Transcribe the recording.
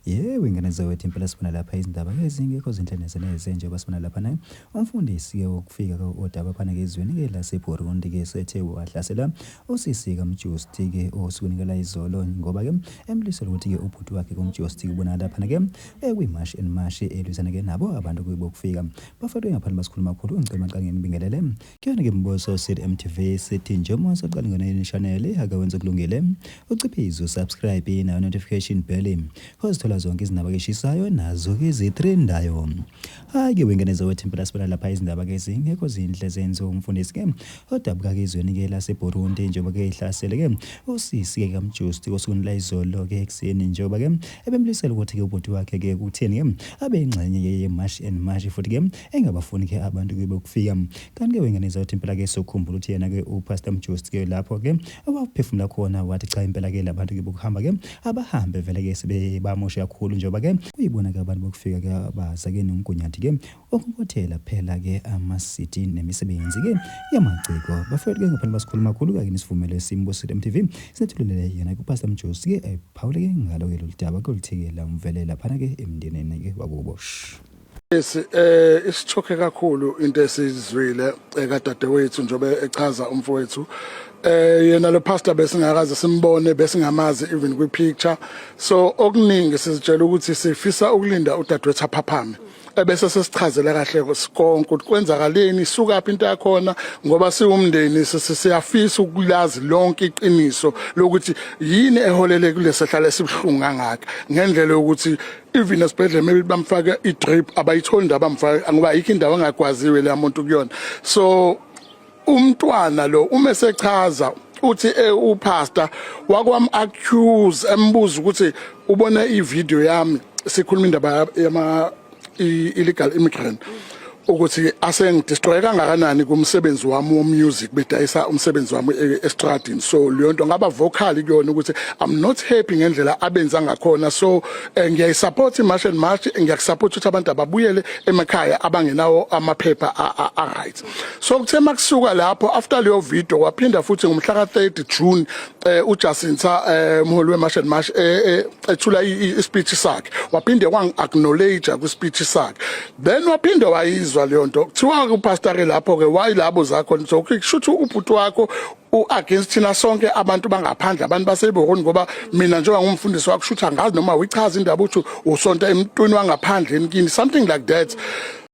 Yebo, ingane zawethu, impela sibona lapha izindaba ezingekho zinhle neze neze, njengoba sibona lapha na umfundisi-ke wokufika odaba phana ke ezweni-ke laseBurundi-ke sethe wahlasela usisi kaMjusti-ke osukwini kalayizolo, ngoba-ke emlisela ukuthi-ke ubhuti wakhe kuMjusti kubonakala laphana-ke ekwi-March and March elwisana-ke nabo abantu bokufika. Bafethu, ngaphandle basikhuluma kakhulu, ngicela maqala nginibingelele kuyona-ke Mboso City MTV. Sithi njengoba saqala ngena channel, akawenza kulungile uciphize usubscribe nayo notification bell, uzithola zonke izindaba keshisayo nazo-ke ezitrendayo. Hhayi-ke wengane zawethu, impela sibona lapha izindaba-ke zingekho zinhle zenziwa umfundisi-ke odabuka-ke ezweni-ke laseBurundi, njengoba-ke ehlasele-ke usisi-ke kaMjusti osukwini layizolo-ke ekuseni, njengoba-ke ebemlisela ukuthi-ke ubhuti wakhe-ke kutheni-ke abe ingxenye ye-March and March, futhi-ke engabafuni-ke abantu-ke bokufika. Kanti-ke wengane zawethu, impela-ke sokukhumbula ukuthi yena-ke uPastor Mjusti-ke lapho-ke owaphefumula khona wathi cha, impela-ke labantu-ke bokuhamba-ke abahambe vele-ke, sebebamoshe kakhulu, njengoba-ke kuyibona-ke abantu bokufika-ke abaza-ke nomgunyathi-ke okunkothela phela-ke ama-city nemisebenzi-ke yamaciko. Bafowethu-ke, ngaphandle basikhuluma kakhulu-ke, nisivumele Simbuso MTV sinethulele yena kuPastor Mjusi-ke ephawule-ke ngalo-ke lolu daba koluthi-ke lamvelela phana-ke emndenini-ke wakubo. Yes, isithokhe kakhulu into esizwile kadadewethu njobe echaza umfowethu. Yena lo pastor besingakaze simbone, besingamazi even kwi picture. So okuningi sizitshela ukuthi sifisa ukulinda udadewethu aphaphame, ebese sesichazela kahle konke ukuthi kwenzakaleni, isuka phi into yakhona, ngoba siwumndeni siyafisa ukulazi lonke iqiniso lokuthi yini eholele kulesehlala esibuhlungu kangaka, ngendlela yokuthi even esibhedlela maybe bamfake i-drip abayitholi indawo bamfake, ngoba ayikho indawo engagwaziwe leya muntu kuyona. So umntwana lo uma esechaza uthi upastor wakwam accuse, embuza ukuthi ubone i-video yami sikhuluma indaba yama illegal immigrant, ukuthi asengidestroy kangakanani kumsebenzi wami wo-music, bedayisa umsebenzi wami estradini. So leyo nto ngaba vocal kuyona ukuthi I'm not happy ngendlela abenza ngakhona. So ngiyayisupport i-March and March, ngiyakusupport ukuthi abantu ababuyele emakhaya abangenawo amaphepha a-right. So kuthe makusuka lapho, after leyo video, waphinda futhi ngomhla ka-30 June uJacinta, umholi we-March and March, ethula i-speech sakhe, waphinde wangi-acknowledge kwi-speech sakhe. Then waphinde wayizwa leyo nto kuthiwa kupastor lapho-ke wayilabo zakho. So kusho ukuthi ubhuti wakho u-against thina sonke abantu bangaphandle, abantu baseBurundi, ngoba mina njengoba ngumfundisi wakho, kusho ukuthi angazi noma uyichaza indaba ukuthi usonta emntwini wangaphandle kini, something like that.